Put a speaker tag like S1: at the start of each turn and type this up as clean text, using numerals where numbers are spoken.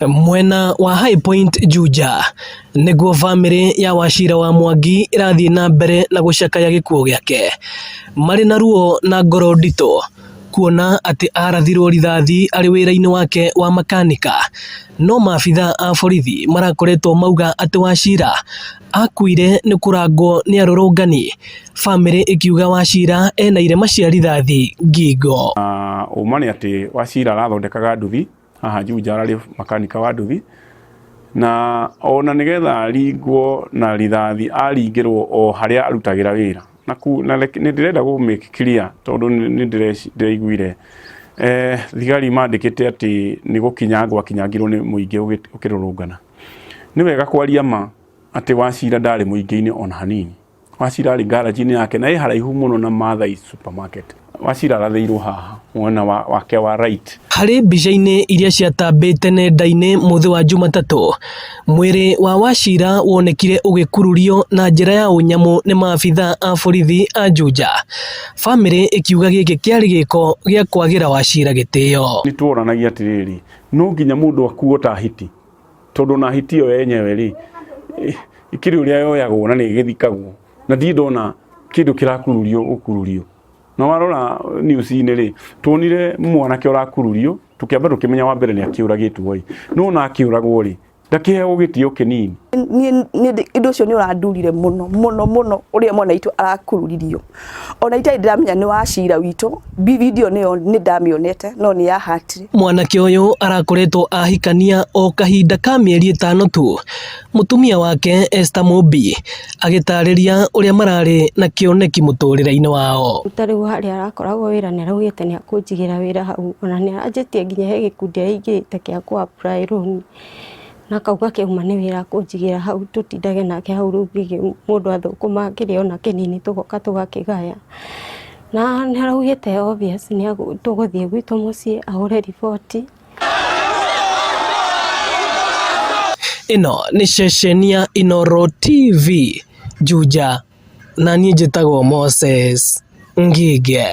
S1: Mwena wa High Point Juja nĩguo bamĩrĩ ya Wachira wa Mwangi ĩrathiĩ na mbere na gũcakaya gĩkuũ gĩake marĩ na ruo na ngoro nditũ kuona atĩ arathirwo rithathi arĩ wĩra-inĩ wake wa makanika no maabitha a borithi marakoretwo mauga atĩ Wachira akuire nĩ kũrangwo nĩ arũrũngani bamĩrĩ ĩkiuga Wachira ena irema cia rithathi ngingo.
S2: Ũma nĩ atĩ Wachira arathondekaga nduthi haha Juja, ararĩ makanika wa nduthi, na ona nĩgetha aringwo na rithathi aringĩrwo o harĩa arutagĩra wĩra na nĩ ndĩrenda gũ make clear tondũ nĩ ndĩraiguire thigari mandĩkĩte atĩ nĩ gũkinyangwo akinyangirwo nĩ mũingĩ ũkĩrũrũngana. Nĩ wega kwaria ma atĩ Wachira ndarĩ mũingĩ-inĩ ona hanini. Wachira arĩ garage-inĩ yake na ĩ haraihu mũno na Maathai supermarket. Wachira arathĩirwo haha mwena wake wa right.
S1: Harĩ mbica-inĩ iria ciatambĩte nenda-inĩ mũthĩ wa Jumatatũ, mwĩrĩ wa Wachira wonekire ũgĩkururio na njĩra ya ũnyamũ nĩ maabitha a borithi a Juja. Bamĩrĩ ĩkiuga gĩkĩ kĩarĩ gĩko gĩa kwagĩra Wachira gĩtĩo.
S2: Nĩ tuoranagia atĩrĩrĩ, no nginya mũndũ akuo ta hiti, tondũ ona hiti ĩyo yenyewe rĩ, ĩkĩrĩ ũrĩa yoyagwo na nĩ ĩgĩthikagwo, na ndirĩ ndona kĩndũ kĩrakururio gũkururio. Na warora news-inĩ rĩ, tuonire mwanake ũrakururio, tũkĩamba tũkĩmenya wa mbere nĩ akĩũragĩtwo ĩ, no ona akĩũragwo rĩ, ndakĩheagwo gĩtĩo kĩnini.
S3: Niĩ ũndũ ũcio nĩ ũrandurire mũno mũno mũno ũrĩa mwana witũ arakururirio. Ona itarĩ ndĩramenya nĩ Wachira witũ, video nĩyo nĩ ndamĩonete no nĩ yahatire.
S1: Mwanake ũyũ arakoretwo ahikania o kahinda ka mĩeri 5 tu. Mũtumia wake Esther Mumbi agĩtarĩria ũrĩa mararĩ na kĩoneki mũtũrĩre-inĩ wao.
S4: Ta rĩu harĩa arakoragwo wĩra nĩ araugĩte nĩ akũnjigĩra wĩra hau, ona nĩ aranjĩtie nginya he gĩkundi araingĩrĩte kĩa kũ apply loan, na akauga kĩauma nĩ wĩra akũnjigĩra hau tũtindage nake hau rĩu ngĩgĩ mũndũ athũkũma kĩrĩa ona kĩnini tũgoka tũgakĩgaya. Na nĩ araugĩte obvious nĩ tũgũthiĩ gwitũ mũciĩ ahũre riboti.
S1: Ĩno nĩ ceceni ya Inooro TV Juja, na niĩ njĩtagwo Moses Ngige.